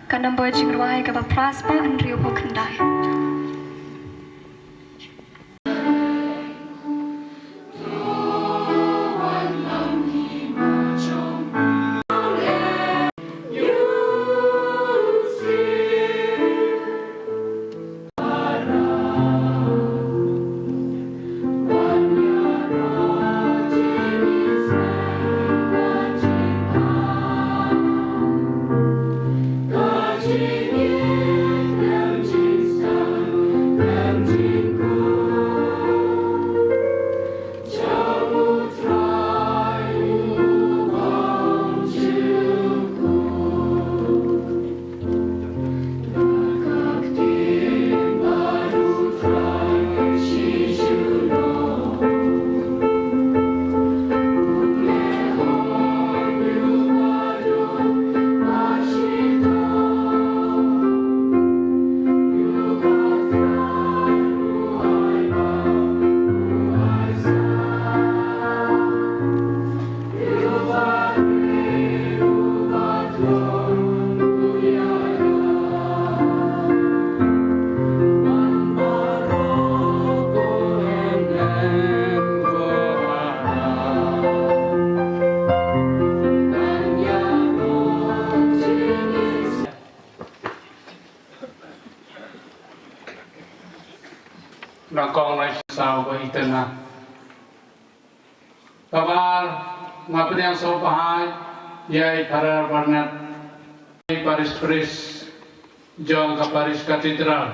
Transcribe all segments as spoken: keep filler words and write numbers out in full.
Ka nombor jingrwai kaba phra spah hynriewphew khyndai. Nyngkong na saw ba itena. Kaba ar, nga pdiang sngewbha ïa i Father Bernard, i Parish Priest jong ka Parish Cathedral,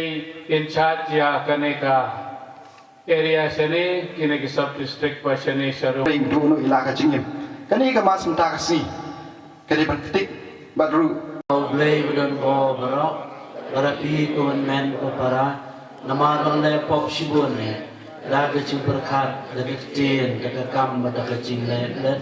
in charge ïa kane ka area shane, kine ki sub district ba shane sharum. Ring du no ila ka jingim. Kane ka mas mynta ka sngi. Ka dei ban ktik bad ruh. Ko Blei ba don bor baroh, ba la plie ko hynmen ko para, namar ba ngi la pop shibun eh da ka jingpyrkhat, da ka ktien, da ka kam bad da ka jingleh bad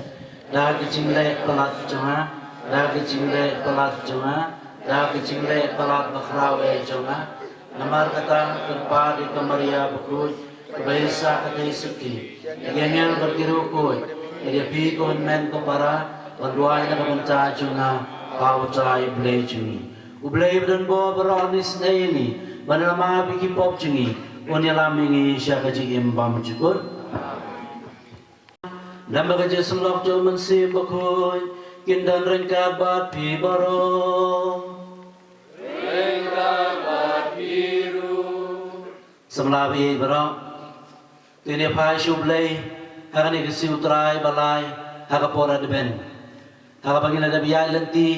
da ka jingleh palat jong nga, da ka jingleh palat jong nga, da ka jingleh palat bakhraw eh jong nga. Namar kata, kyrpad ïa ka Maria bakhuid, kaba ïa sah ka thei syrti, ïa ki angel bad ki riewkhuid, ïa phi ko hynmen ko para, ban duwai na ka bynta jong nga ha uta U Blei jong ngi. U Blei ba don bor baroh un isynei ïa ngi, bad namar ba ki pop jong ngi un ïalam ïa ngi sha ka jingim bymjukut. Namar ka jingïasyllok jong U Mynsiem Bakhuid kin don ryngkat bad phi baroh. Samla baieit baroh. To ngin ïa phai sha U Blei ha kane ka sngi U Trai ba lai ha ka por Advent. Ha kaba ngi la dep ïaid lynti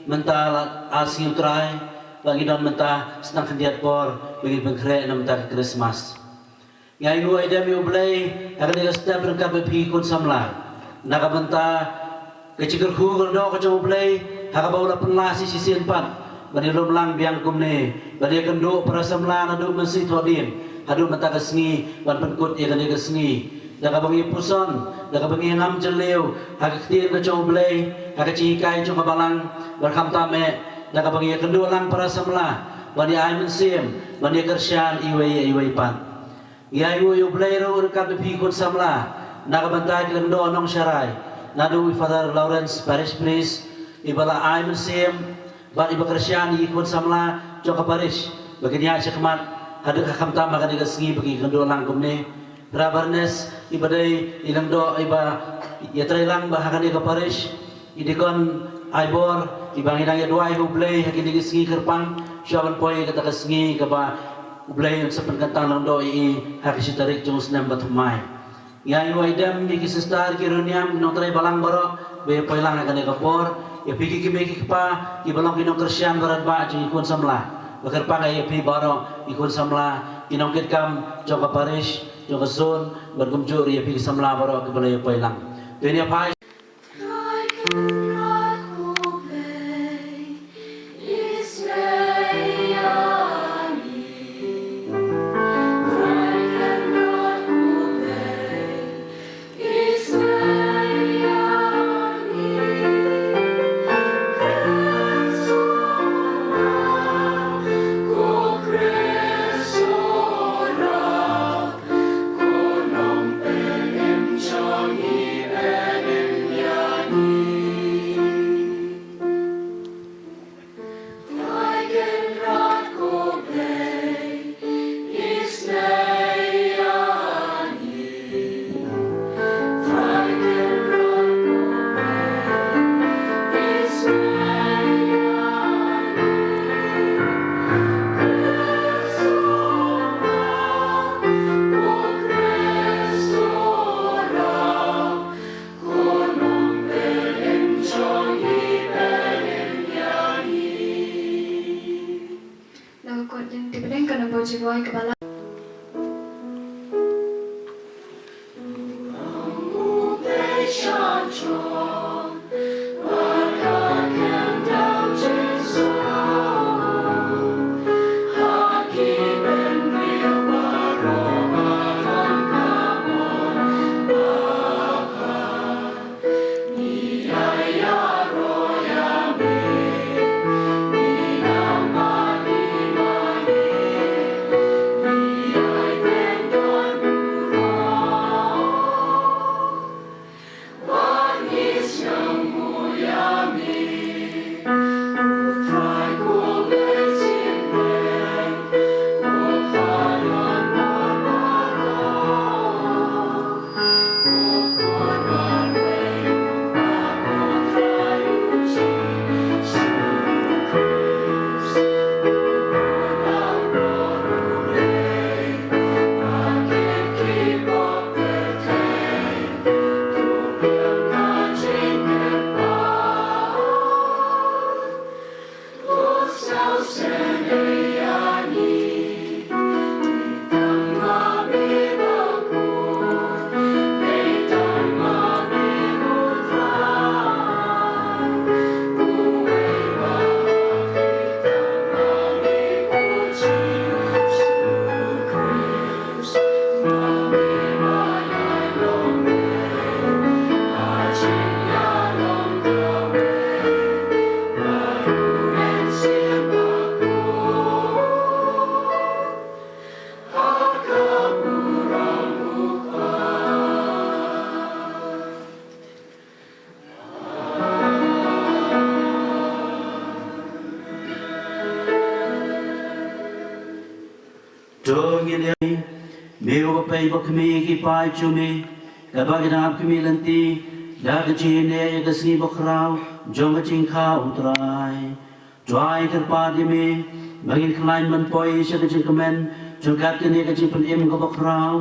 mynta la ar sngi U Trai, ba ngi don mynta sdang khyndiat por ba ngin pynkhreh na mynta ka Krismas. Ngi ainguh ïa U Blei ha kane ka step ryngkat bad phi khun samla, na ka bynta ka jingkyrkhu kyrdoh ka jong U Blei ha kaba u la pynlait shisien pat ban ïalum lang biang kumne, ban ïakynduh para samla naduh mynsngi thohdieng haduh mynta ka sngi, ban pynkut ïa kane ka sngi da kaba ngi puson, da kaba ngi ngam jylliew ha ka ktien ka jong U Blei, ha ka jinghikai jong ka Balang, bad khamtam eh da kaba ngi ïakynduh lang para samla ban ïa ai mynsiem, ban ïakyrshan iwei ïa iwei pat. Ngi ainguh ïa U Blei ruh ryngkat bad phi ki khun samla na ka bynta ki lyngdoh nongsharai, naduh i Father Lawrence, Parish Priest, iba la ai mynsiem bad iba kyrshan ïa ki khun samla jong ka parish ba kin ïaid shakhmat haduh ha khamtam ha kane ka sngi ba ki kynduh lang kumne. Father Barnes, iba dei i lyngdoh iba ïatreilang bha ha kane ka parish, i Deacon Aibor, iba ngi dang ïaduwai ha U Blei ha kine ki sngi kyrpang, shuwa ban poi ïa kata ka sngi kaba U Blei un sa pynkyntang lyngdoh ïa i ha ka shi tarik jong u snem ba thymmai. Ngi ainguh ïa i dem, ïa ki sister, ki riewniam, ki nongtrei balang baroh ba ïa poi lang ha kane ka por. Ïa phi ki kmie ki kpa kiba long ki nongkyrshan baroh ba jong ki khun samla, ba kyrpang ïa phi baroh ki khun samla, ki nongkitkam jong ka parish, jong ka zone, bad kumjuh ruh ïa phi ki samla baroh kiba la ïa poi lang. To ngin ïa phai. Na ka kot jingtip deng ka nombor jingrwai kaba la. To ngin ïa, me uba pei ba khmih ïa ki paid jong me, katba ki dang hap khmih lynti da ka jingïaineh ïa ka sngi bakhraw jong ka jingkha U Trai. To ai kyrpad ïa me ba ngin khlaiñ ban poi sha ka jingkmen jong kat kane ka jingpynim kaba khraw,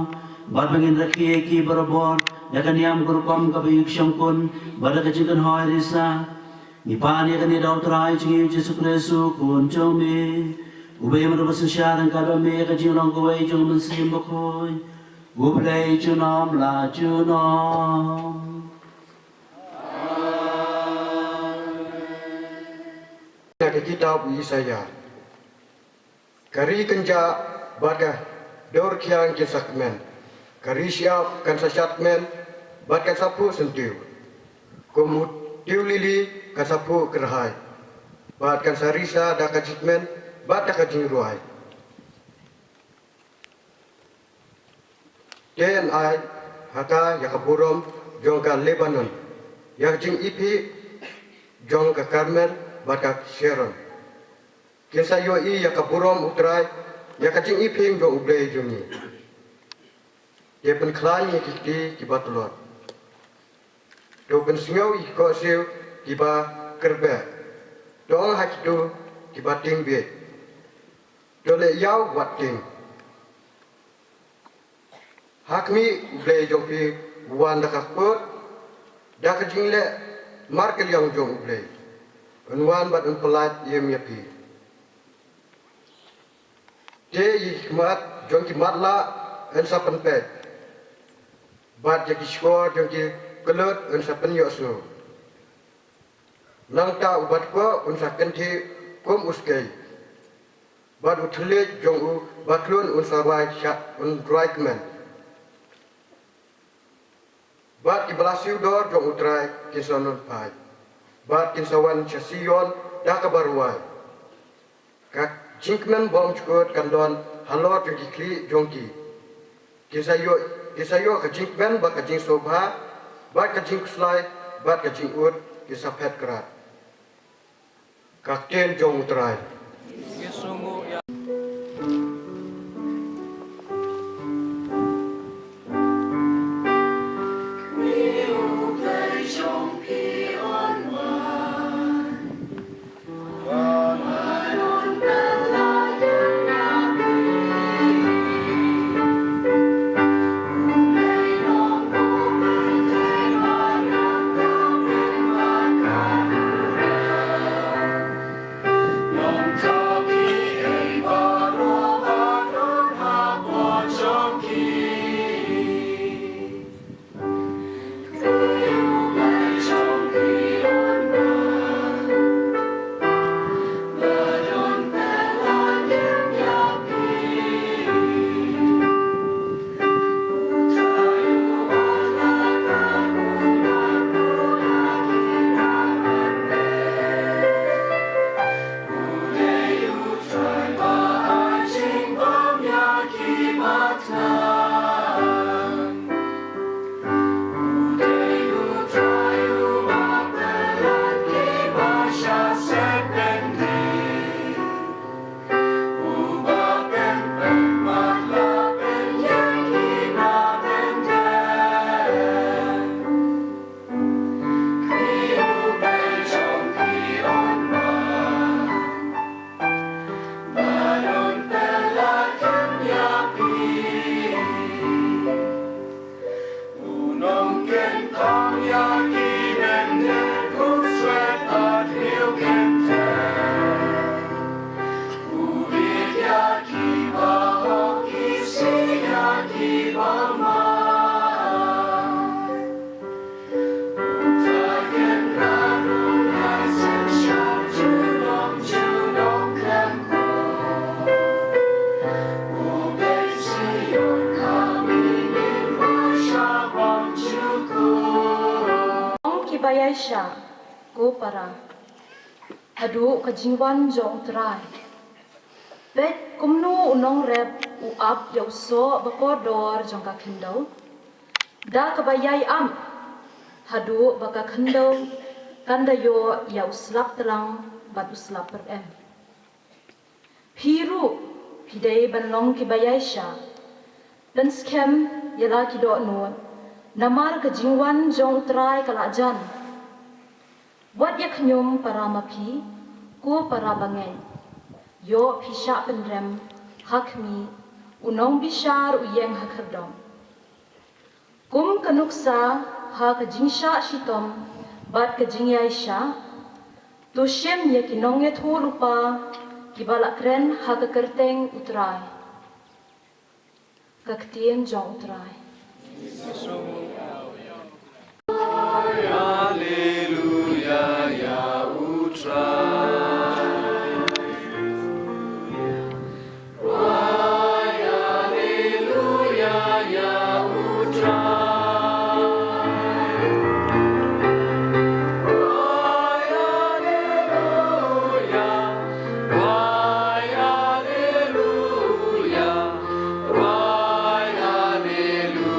bad ba ngin rakhe ïa ki barabor da ka niam ka rukom kaba ïeit shongkun bad da ka jingkynhoi risa. Ngi pan ïa kane da U Trai jong ngi U Jisu Khrist U Khun jong me, uba im bad uba synshar ryngkat bad me ha ka jinglong kawei jong U Mynsiem Bakhuid, U Blei junom la junom. Na ka kitab u Isaiah. Ka ri kan jah bad ka dur khiang kin sa kmen. Ka ri shyiap kan sa shad kmen bad kan sa phuh syntiew. Kum u tiew lili kan sa phuh kyrhai bad kan sa risa da ka jingkmen bad da ka jingrwai. Te yn ai ha ka ïa ka burom jong ka Lebanon, ïa ka jingiphi jong ka Karmel bad ka Sharon. Kin sa ïohi ïa ka burom U Trai, ïa ka jingiphi jong U Blei jong ngi. Te pynkhlaiñ ïa ki kti kiba tlot. To pynsngew ïa ki khohsiew kiba kyrpeh. To ong ha kito kiba tieng bieit, to leh ïaw wat tieng. Ha khmih U Blei jong phi u wan da ka kput, da ka jingleh markylliang jong U Blei. Un wan bad un pyllait im ïa phi. Te ïa ki khmat jong ki matlah yn sa pynpeit, bad ïa ki shkor jong ki kyllut yn sa pynïohsngew. Nangta u badkpoh un sa kynthih kum u skei, bad u thylliej jong u bakhlun un sa rwai shah, un rwai kmen. Bad ki ba la siew dor jong U Trai kin sa nud phai, bad kin sa wan sha Sion da kaba rwai. Ka jingkmen bymjukut kan don halor jong ki khlieh jong ki. Kin sa ïoh, kin sa ïoh ka jingkmen bad ka jingsngewbha, bad ka jingkhuslai bad ka jingud kin sa phet krad. Ka ktien jong U Trai. Ong kiba ïaishah, ko para, haduh ka jingwan jong U Trai. Peit kumno u nongrep u ap ïa u soh ba kordor jong ka khyndew, da kaba ïai ap, haduh ba ka khyndew kan da ïoh ïa u slap tlang bad u slap pyrem. Phi ruh phi dei ban long kiba ïaishah. Pynskhem ïa la ki dohnud, namar ka jingwan jong U Trai ka la jan. Wat ïa khñium para ma phi, ko para bangeit. Ïoh phi shah pynrem ha khmih, u nongbishar u ïeng ha khyrdop. Kum ka nuksa ha ka jingshah shitom bad ka jingïaishah, to shim ïa ki nongïathuhlypa kiba la kren ha ka kyrteng U Trai. Ka ktien jong U Trai. Haleluya, ïa U Trai. Haleluya, ïa U Trai. Haleluya. Why, haleluya, why, haleluya.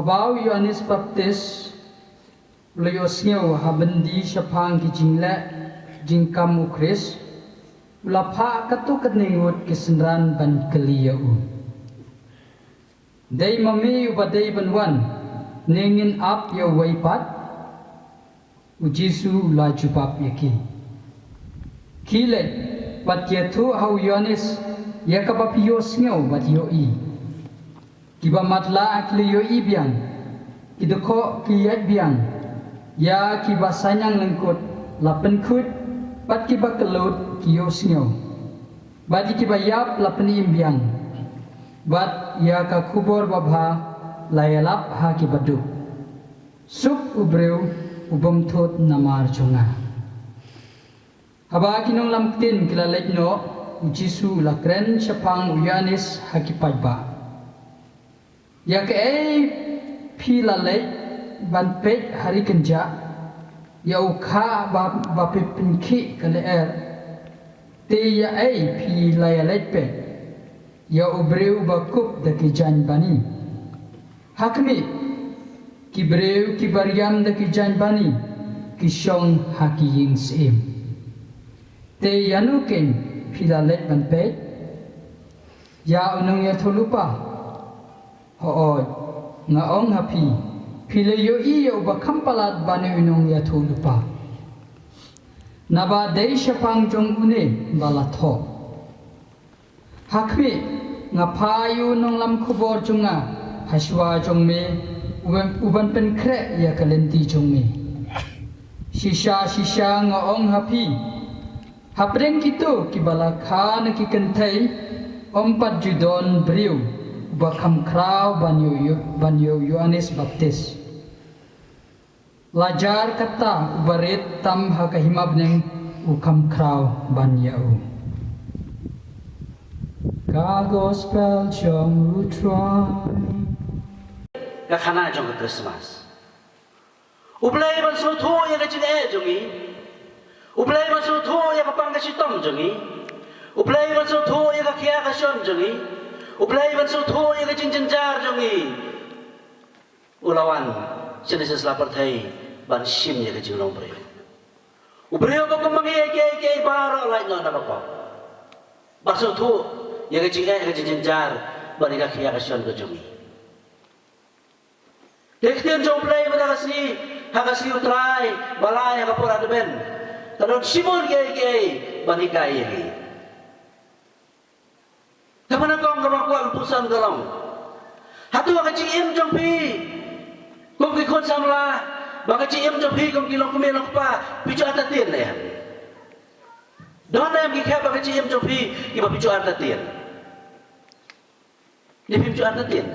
Haba u Ïoannis Baptist u la ïohsngew ha byndi shaphang ki jingleh jingkam u Khrist, u la phah katto katne ngut ki synran ban kylli ïa u, "Dei ma me uba dei ban wan, ne ngin ap ïa uwei pat?" U Jisu u la jubab ïa ki, "Khie leit bad ïathuh ha u Ïoannis ïa kaba phi ïohsngew bad ïohi. Kiba matlah ki la ïohi biang, ki dkhot ki ïaid biang, ïa kiba saiñang lyngkot la pynkhuid, bad kiba kyllut ki ïohsngew, bad ïa kiba ïap la pynim biang, bad ïa ka khubor babha la ïalap ha kiba duk. Suk u briew u bym thut namar jong nga." Haba ki nonglam ktien ki la leit noh, u Jisu u la kren shaphang u Ïoannis ha ki paidbah, "Ïa kaei phi la leit ban peit ha ri kynjah? Ïa u khah ba, ba phi pynkhih ka lyer? Te ïa ei phi la ïaleit peit? Ïa u briew ba kup da ki jaiñ bani? Ha khmih, ki briew kiba riam da ki jaiñ bani ki shong ha ki ïing syiem. Te ïano keiñ phi la leit ban peit? Ïa u nongïathuhlypa? Hooid, nga ong ha phi, phi la ïohi ïa uba kham palat ban ïa u nongïathuhlypa, naba dei shaphang jong une ba la thoh. Ha khmih, nga phah ïa u nonglam khubor jong nga ha shuwa jong me, u ban, u ban pynkhreh ïa ka lynti jong me. Shisha shisha nga ong ha phi, hapdeng kito kiba la kha na ki kynthei, ym pat ju don briew uba kham khraw ban ïa u, ban ïa u Ïoannis Baptist. Lada kata uba rit tam ha ka hima bneng u kham khraw ban ïa u." Ka Gospel jong U Trai. Ka khana jong ka Christmas. U Blei ban sngewthuh ïa ka jingeh jong ngi. U Blei ban sngewthuh ïa ka pang ka shitom jong ngi. U Blei ban sngewthuh ïa ka khia ka shon jong ngi. U Blei ban sngewthuh ïa ka jingjynjar jong ngi. U la wan sha kane ka pyrthei ban shim ïa ka jinglong briew. U briew ba kum ma ngi, ïa kiei kiei baroh lait noh na ka pop. Ban sngewthuh ïa ka jingeh, ïa ka jingjynjar bad ïa ka khia ka shon ka jong ngi. Te ka ktien jong U Blei mynta ka sngi, ha ka sngi U Trai ba lai ha ka por Advent, ka don shibun kiei kiei ban hikai ïa ngi. Te mynta kong kaba kwah ban pynsan ka long, hato ka jingim jong phi kum ki khun samla, ba ka jingim jong phi kum ki longkmie longkpa, phi ju artatien ne em? Don ne em ki khep ba ka jingim jong phi kiba phi ju artatien? Ne phim ju artatien?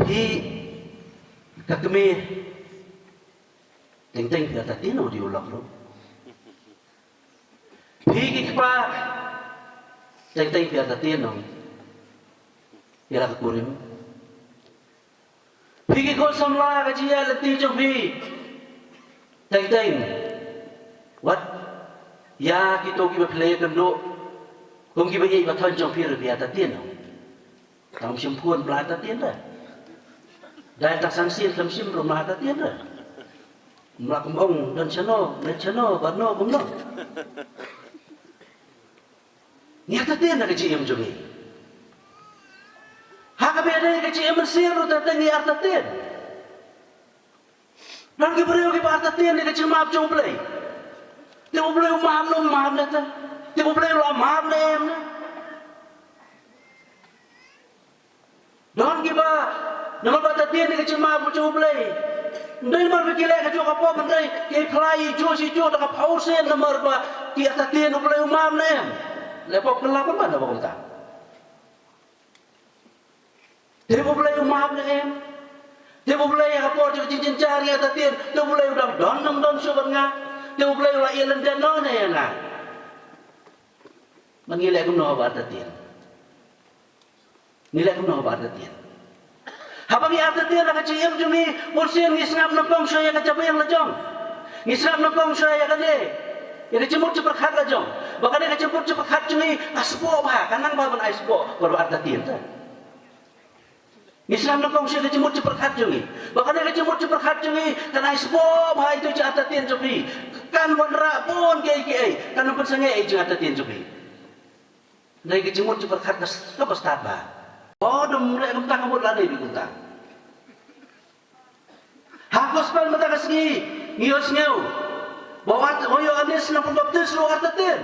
Phi ka kmie, teng teng phi artatien ong, dei u lok ruh. Phi ki kpa, teng teng phi artatien ong, ïa la ka kurim. Phi ki khun samla, ka jingïaid lynti jong phi, teng teng, wat ïa kito kiba phi la ïakynduh kum kiba ïeit ba thoh jong phi ruh phi artatien ong. Tang shim phone, ym lah artatien re. Dei tang san sien khlem shim ruh ym lah artatien re. Ym lah kum ong don shano, leit shano, bad no kumno. Ngi artatien da ka jingim jong ngi. Ha kaba ïadei ka jingim mynsiem ruh teng teng ngi artatien. Don ki briew kiba artatien ïa ka jingmap jong U Blei. Te U Blei u map ne um map ne te? Te U Blei u la map ne em ne? Don kiba, namar ba artatien ïa ka jingmap jong U Blei, ym dei namar ba ki leh kajuh ka pop, hynrei ki phla ïa juh shi juh da ka phew sien namar ba ki artatien U Blei u map ne em. Leh pop kylla pynban da ba kumta. Te U Blei u map ne em? Te U Blei ha ka por jong ka jingjynjar ngi artatien, te U Blei u dang don ne ym don shuh bad nga? Te U Blei u la ïa lyndet noh ne ïa nga? Bad ngi leh kumno haba artatien? Ngi leh kumno haba artatien? Haba ngi artatien ha ka jingim jong ngi, bun sien ngi sngap nyngkong shuwa ïa ka jabieng lajong. Ngi sngap nyngkong shuwa ïa kane. Ïa ka jingmut jingpyrkhat la jong. Ba kane ka jingmut jingpyrkhat jong ngi ka spah bha, ka nang bha ban ai spah bad ba artatien te. Ngi sngap nyngkong sha ka jingmut jingpyrkhat jong ngi. Ba kane ka jingmut jingpyrkhat jong ngi kan ai spah bha ïa ka jingartatien jong phi. Kan wanrah bun kiei kiei. Kan ym pynsangeh ïa ka jingartatien jong phi. Hynrei ka jingmut jingpyrkhat ka s-, ka ba stad bha. Ba dum leh kumta ka mut lade bha kumta. Ha gospel mynta ka sngi ngi ïohsngew ba wat, u Ïoannis nongpynbaptis ruh u artatien.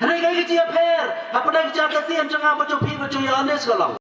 Hynrei kaei ka jingïapher hapdeng ka jingartatien jong nga bad jong phi bad jong u Ïoannis ka long?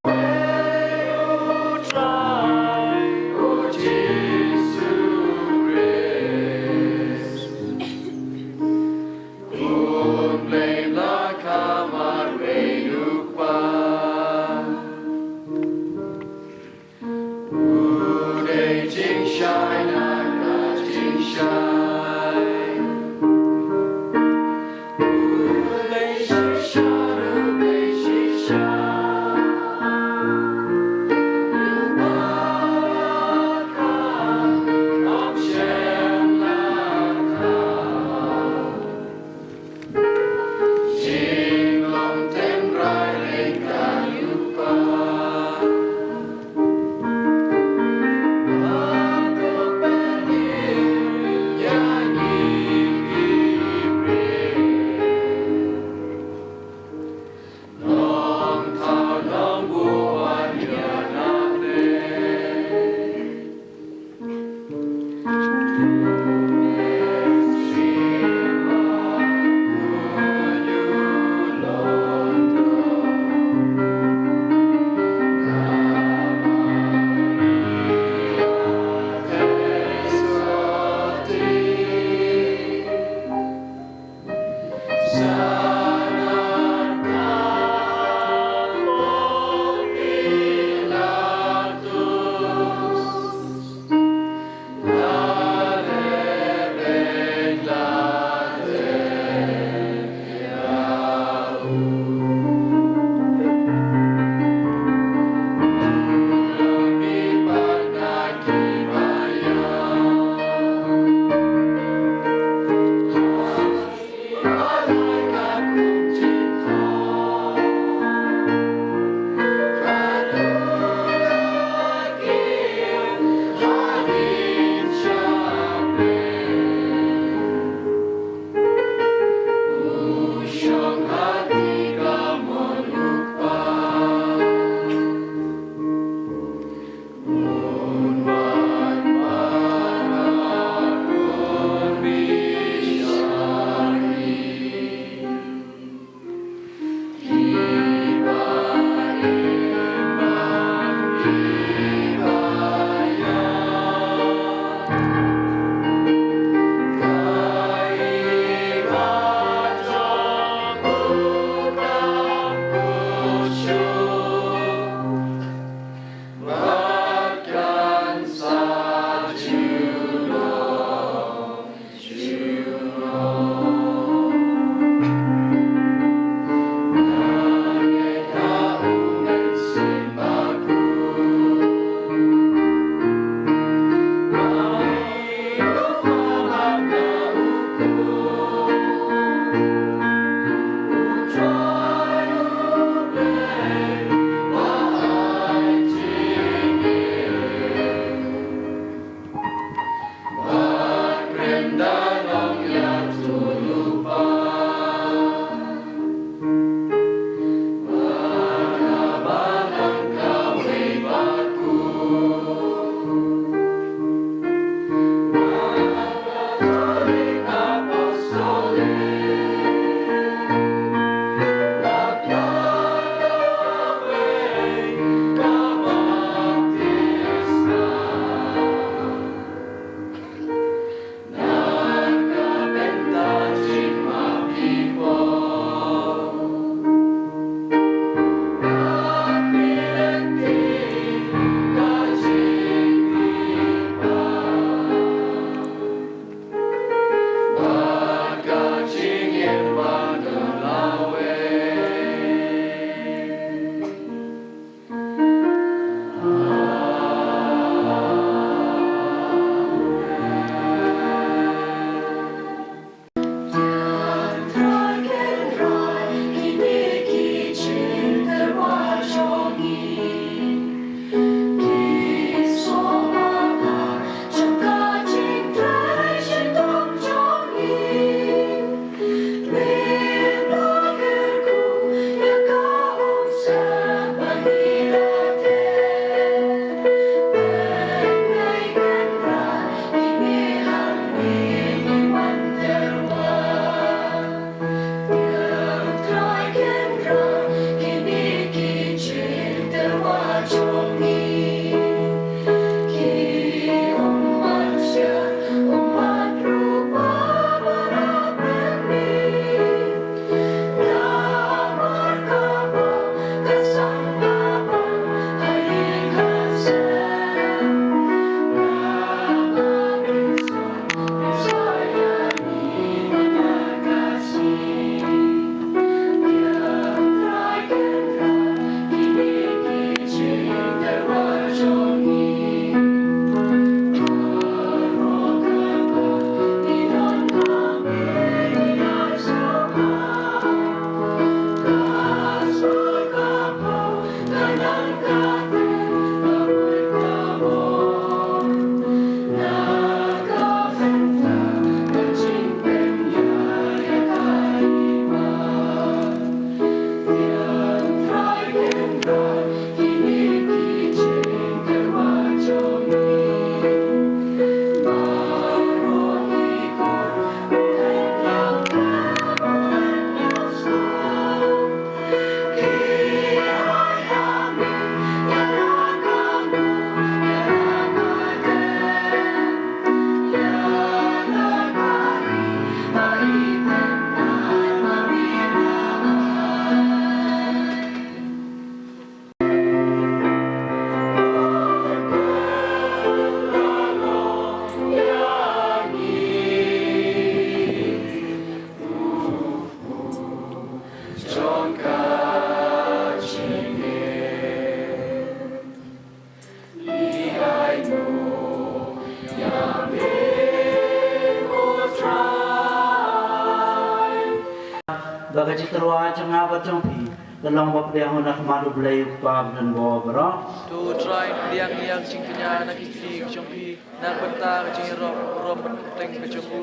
Ka jingtyrwa jong nga bad jong phi ka long ba pdiang na khmat U Blei U Kpa ba don bor baroh. To U Trai, pdiang ïa ka jingkñia na ki kti ka jong phi na ka bynta ka jingïaroh burom bad kyrteng ka jong u,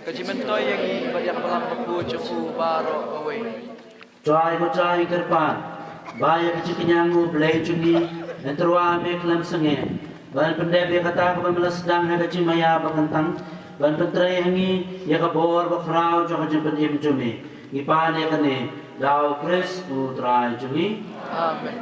ka jingmyntoi ïa ngi bad ïa ka balang bakhuid jong u baroh kawei. Trai ko Trai kyrpad ba ïa ka jingkñia u Blei jong ngi yn tyrwa me khlem sangeh, ban pyndep ïa kata kaba me la sdang ha ka jingmaïa ba kyntang, ban pyntrei ha ngi ïa ka bor bakhraw jong ka jingpynim jong me. Ngi pan ïa kane da U Khrist U Trai jong ngi. Amen.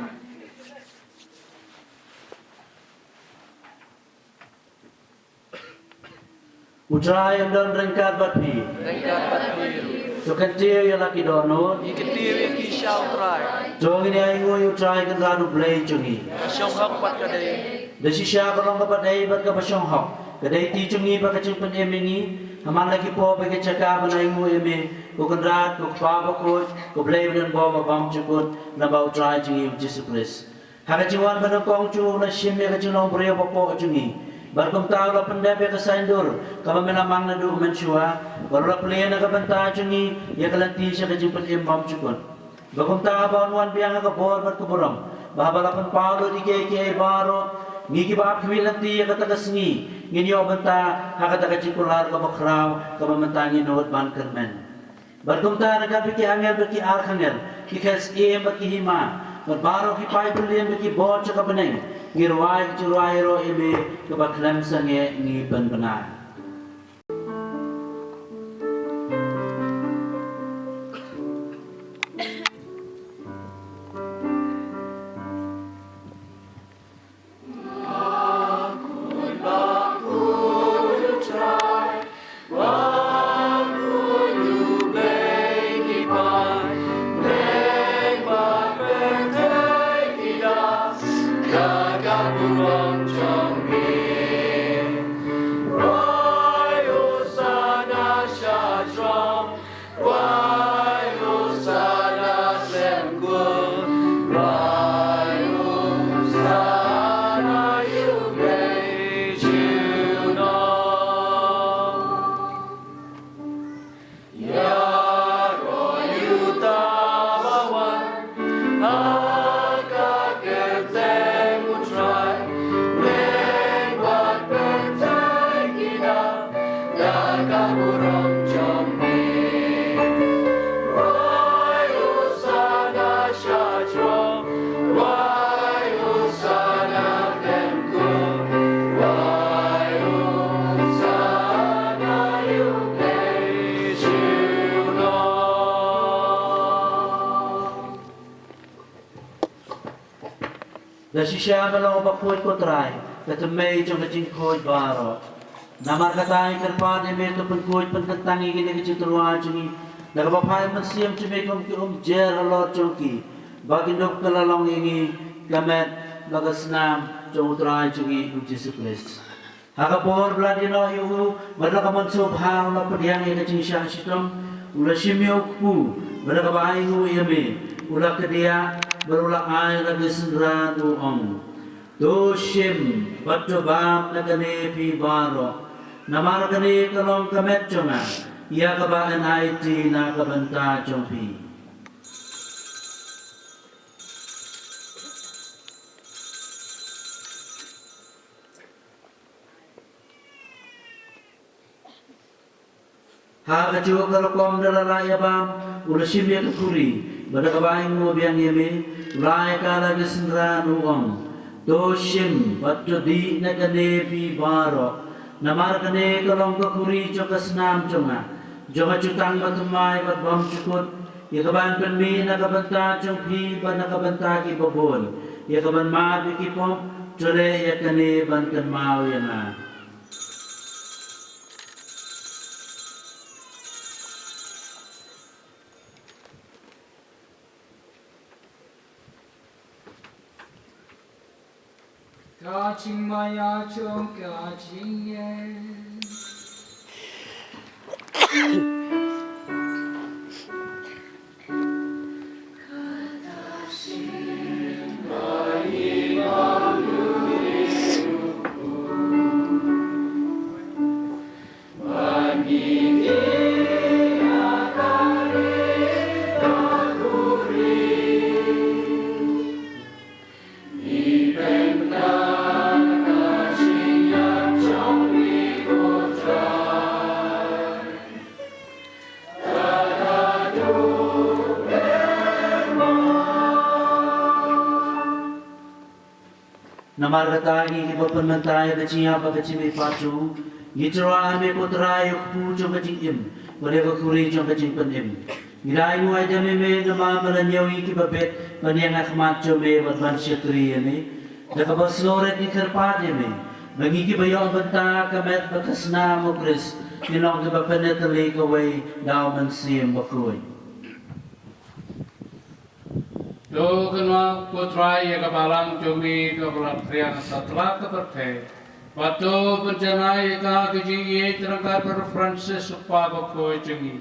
U Trai un don ryngkat bad phi. Ryngkat bad phi ruh. To kyntiew ïa la ki dohnud. Ngi kyntiew ïa ki sha U Trai. To ngin ïa ainguh ïa U Trai Kynrad U Blei jong ngi. Ka shong hok bad ka dei. Da shisha ka long kaba dei bad kaba shong hok. Ka dei ti jong ngi bad ka jingpynim ïa ngi ha man la ki por bad ki jaka ban ainguh ïa me, ko Kynrad, ko Kpa bakhuid, ko Blei ba don bor ba bymjukut, lyngba U Trai jong ngi U Jisu Khrist. Ha ka jingwan banyngkong jong u u la shim ïa ka jinglong briew bapoh jong ngi. Bad kumta u la pyndep ïa ka saiñdur kaba me la mang naduh mynshuwa. Bad u la plie na ka bynta jong ngi ïa ka lynti sha ka jingpynim bymjukut. Bad kumta haba un wan biang ha ka bor bad ka burom, ba haba la pynpaw lut ïa kiei kiei baroh, ngi kiba ap khmih lynti ïa kata ka sngi ngin ïoh bynta ha kata ka jingkular kaba khraw kaba mynta ngi nud ban kyrmen. Bad kumta ryngkat bad ki angel bad ki archangel, ki khun syiem bad ki hima, bad baroh ki paidbah lin bad ki bor jong ka bneng, ngi rwai ka jingrwai ïaroh ïa me kaba khlem sangeh, ngi pynbna. Da shisha me long uba khuid ko Trai, ka tymmen jong ka jingkhuid baroh. Namar kata ngi kyrpad ïa me to pynkhuid pynkyntang ïa kine ki jingtyrwa jong ngi da kaba phai mynsiem jong me kum ki umjer halor jong ki, ba kin dup ka la long ïa ngi ka met bad ka snam jong U Trai jong ngi U Jisu Khrist. Ha ka por ba la die noh ïa u bad la ka mynsiem bha u la pdiang ïa ka jingshah shitom, u la shim ïa u kpu bad la kaba ainguh ïa me, u la kdiah bad u la ai la ki synran, u ong: To shim bad to bam na kane phi baroh, namar kane ka long ka met jong nga, ïa kaba yn aiti na ka bynta jong phi. Ha kajuh ka rukom da la lah ïa bam, u la shim ïa ka khuri bad da kaba ainguh biang ïa me, u la ai ka la ki synran, u ong: To shim bad to dih na kane phi baroh, namar kane ka long ka khuri jong ka snam jong nga, jong ka jutang bathymmai bad bymjukut, ïa kaban pynmih na ka bynta jong phi bad na ka bynta kiba bun, ïa kaban mad ïa ki pop. To leh ïa kane ban kynmaw ïa nga. Ka jingmaïa jong ka jingngeit. Namar kata ngi kiba pynmynta ïa ka jingïap bad ka jingmihpat jong u, ngi tyrwa ha me ko Trai ïa u kpu jong ka jingim bad ïa ka khuri jong ka jingpynim. Ngi da ainguh ïa me me namar me la ñiew ïa ngi kiba bit ban ïeng ha khmat jong me bad ban shakri ïa me. Da kaba sngewrit ngi kyrpad ïa me ba ngi kiba ïoh bynta ka met bad ka snam u Khrist, ngin long kiba pynïatylli kawei da u Mynsiem Bakhuid. To kynmaw ko Trai ïa ka balang jong me kaba la phriang satlak ka pyrthei. Bad to pynjanai ïa ka ka jingïeit ryngkat bad u Francis u kpa bakhuid jong ngi,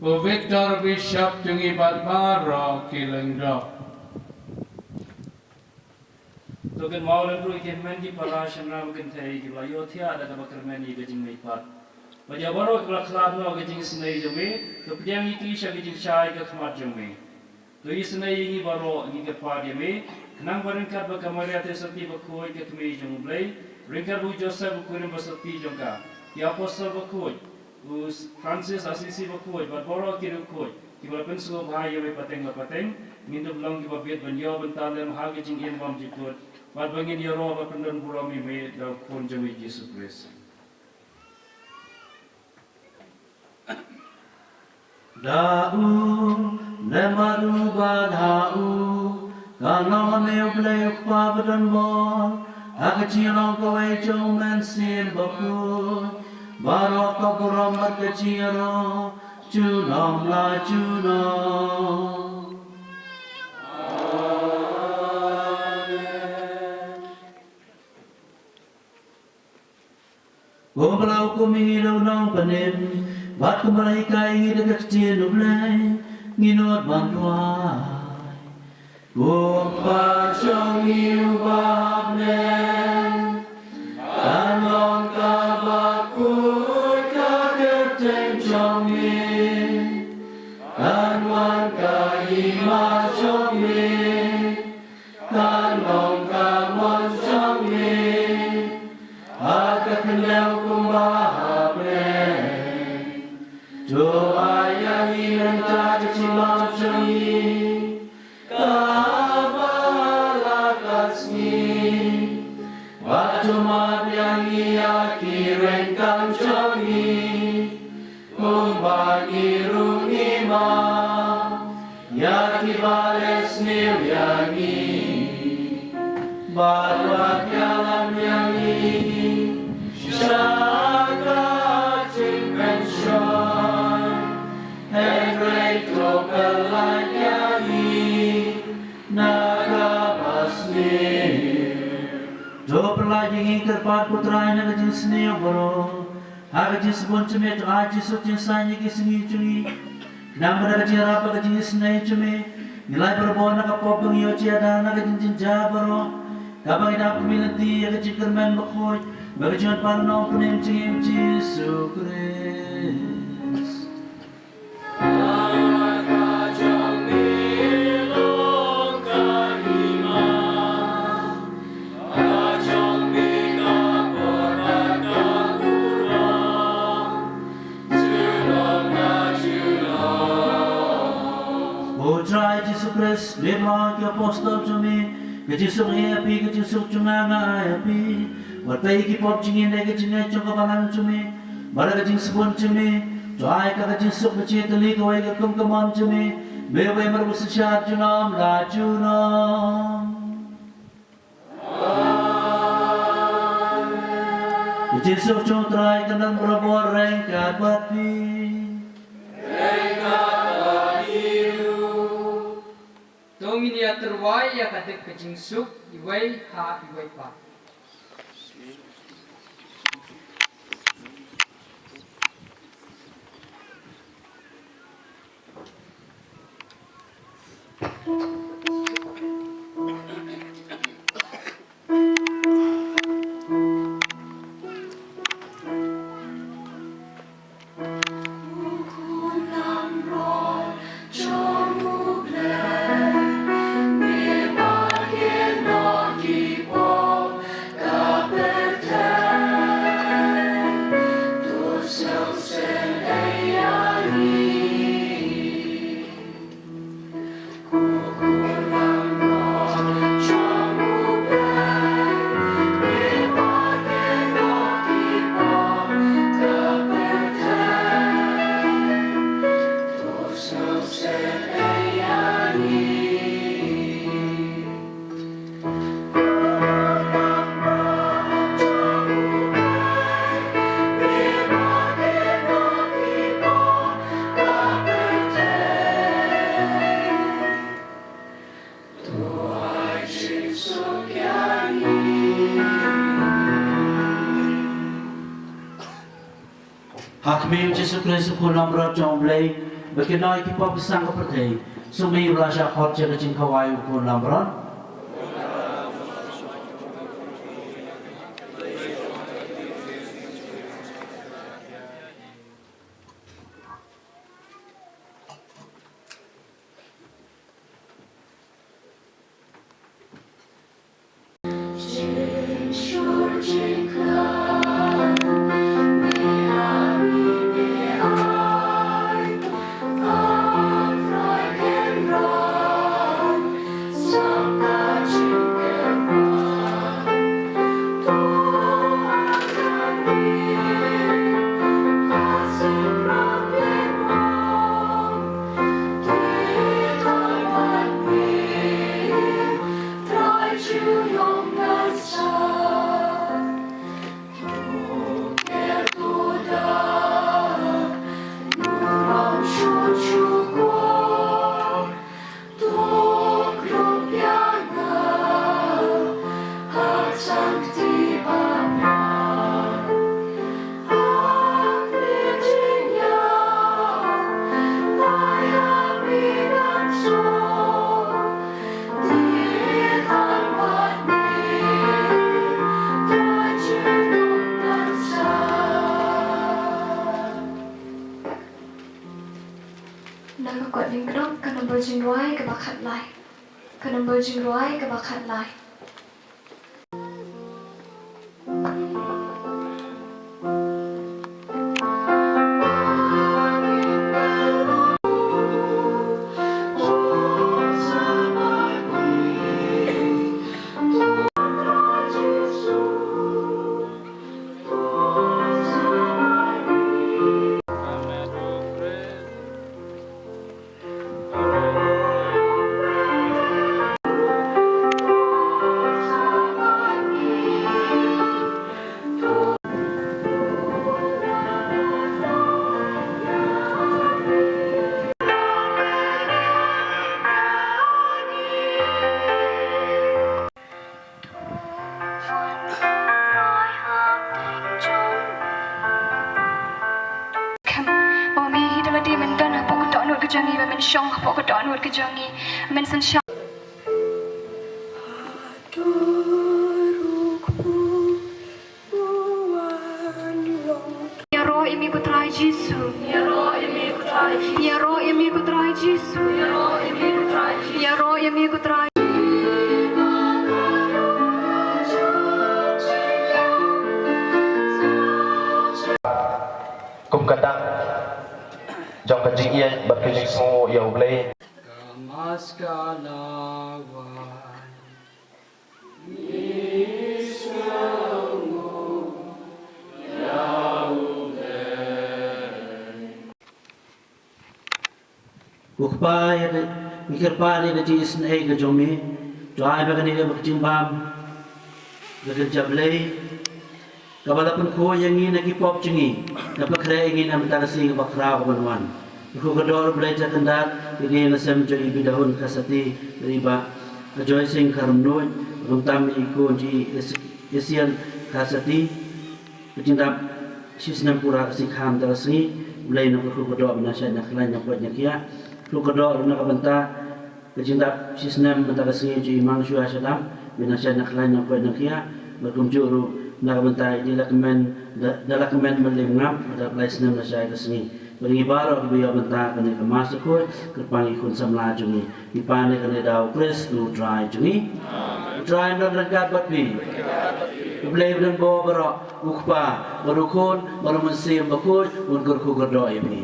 u Victor bishop jong ngi bad baroh ki lyngdoh. To kynmaw lem ruh ïa ki hynmen ki para shynrang ba kynthei kiba la ïohthiah da kaba kyrmen ïa ka jingmihpat. Bad ïa baroh kiba la khlad noh ka jingisynei jong me, to pdiang ïa ki sha ka jingshai ka khmat jong me. To isynei ïa ngi baroh ngi kyrpad ïa me, khnang ba ryngkat bad ka Maria Theisotti bakhuid ka kmie jong u Blei, ryngkat bad u Joseph u kurim basotti jong ka, ki apostol bakhuid, u Francis Assisi bakhuid bad baroh ki riewkhuid kiba la pynsngewbha ïa me pateng la pateng, ngin dup long kiba bit ban ïoh bynta lem ha ka jingim bymjukut, bad ba ngin ïaroh bad pyndon burom ïa me da u Khun jong me Jisu Khrist. Da u, lem bad u bad ha u, kan long ha me u Blei u Kpa badonbor, ha ka jinglong kawei jong u Mynsiem Bakhuid, baroh ka burom bad ka jingïaroh junom la junom. Amen. Kumba la hukum ïa ngi da u Nongpynim bad kumba la hikai ïa ngi da ka ktien u Blei, ngin nud ban duwai. Ko Kpa jong ngi uba ha bneng, kan long kaba khuid ka kyrteng jong me, kan wan ka hima jong me, kan long ka mon jong me ha ka khyndew kumba ha bneng. To ai ïa ngi mynta ka jingbam jong ngi kaba ha la ka sngi, bad to map ïa ngi ïa ki ryngkang jong ngi, kumba ngi ruh ngi map ïa kiba leh sniew ïa ngi. Bad wat ïalam ïa ngi sha ka jingpynshoi, hynrei to pyllait ïa ngi na kaba sniew. To pyllait ïa ngi kyrpad ko Trai na ka jingsniew baroh. Ha ka jingsbun jong me to ai jingsuk jingsaiñ ïa ki sngi jong ngi. Khnang ba da ka jingïarap bad ka jingisynei jong me, ngin lait barabor na ka pop ba ngi ïoh jia da na ka jingjynjar baroh, kaba ngi dap kmie lynti ïa ka jingkyrmen bakhuid bad ka jingwan pan u Nongpynim jong ngi u Jisu Khrist. Ko Trai Jisu Khrist, me ba la ong ïa ki apostol jong me, ka jingsuk nga ai ïa phi, ka jingsuk jong nga nga ai ïa phi. Wat peit ïa ki pop jong ngi hynrei ka jingngeit jong ka balang jong me. Bad da ka jingsbun jong me to ai ka, ka jingsuk ba jia tylli kawei ka kum ka mon jong me, me uba marwei synshar junom la junom. Ka jingsuk jong u Trai kan don barabor ryngkat bad phi. To ngin ïa tyrwa ïa ka dik ka jingsuk iwei ha iwei pat. Ïa u Jisu Khrist u khun langbrot jong U Blei, ba kynnoh ïa ki pop ki sang ka pyrthei. Sngewbha ïa u la shah khot ïa ka jingkhawai u khun langbrot. Na ka kot Lyngdoh, ka nombor jingrwai kaba khatlai. Ka nombor jingrwai kaba khatlai. Khem, ba ma me hi da lade men don hapoh ka dohnud ka jong ngi, ba men shong hapoh ka dohnud ka jong ngi, men synshar. Ïaroh ïa me ko Trai Jisu. Ïaroh ïa me ko Trai Jisu. Ïaroh ïa me ko Trai Jisu. Ïaroh ïa me ko Trai Jisu. Ïaroh ïa me ko Trai. Kum ka dak jong ka jingïeit bad ka jingsngew ïa U Blei. Ka maskara. Ko Kpa, ïa ka, ngi kyrpad ïa ka jingisynei ka jong me. To ai ba kane ka dei ka jingbam ka kynja Blei, kaba la pynkhuid ïa ngi na ki pop jong ngi, da pynkhreh ïa ngi na ka bynta ka sngi kaba khraw kaban wan. Ko Kyrkhu Kyrdoh U Blei Jakynduh, ïa ka ïing ka sem jong i Bidahun Kharsati, bad i Bah Ajoy Singh Kharmnuid, khamtam i khun jong i Asian Kharsati. Ka jingdap shisnem pura ka sngi kha mynta ka sngi. U Blei un kyrkhu kyrdoh, un nang shait nang khlaiñ, nang koit nang khiah. Kyrkhu kyrdoh ruh na ka bynta ka jingdap shisnem mynta ka sngi jong i Mang Shuwa Shadap, un nang shait nang khlaiñ, nang koit nang khiah. Bad kumjuh ruh na ka bynta i Dei Lakmen, Da-, Dalakmen Mylliem Ngap, bad da lai snem na shai ka sngi. Bad ngi baroh kiba ïoh bynta kane ka Mass Bakhuid, kyrpang ïa ki khun samla jong ngi. Ngi pan ïa kane da u Khrist u Trai jong ngi. U Trai un don ryngkat bad phi. U Blei ba don bor baroh, u Kpa, bad u Khun, bad u Mynsiem Bakhuid, un kyrkhu kyrdoh ïa phi.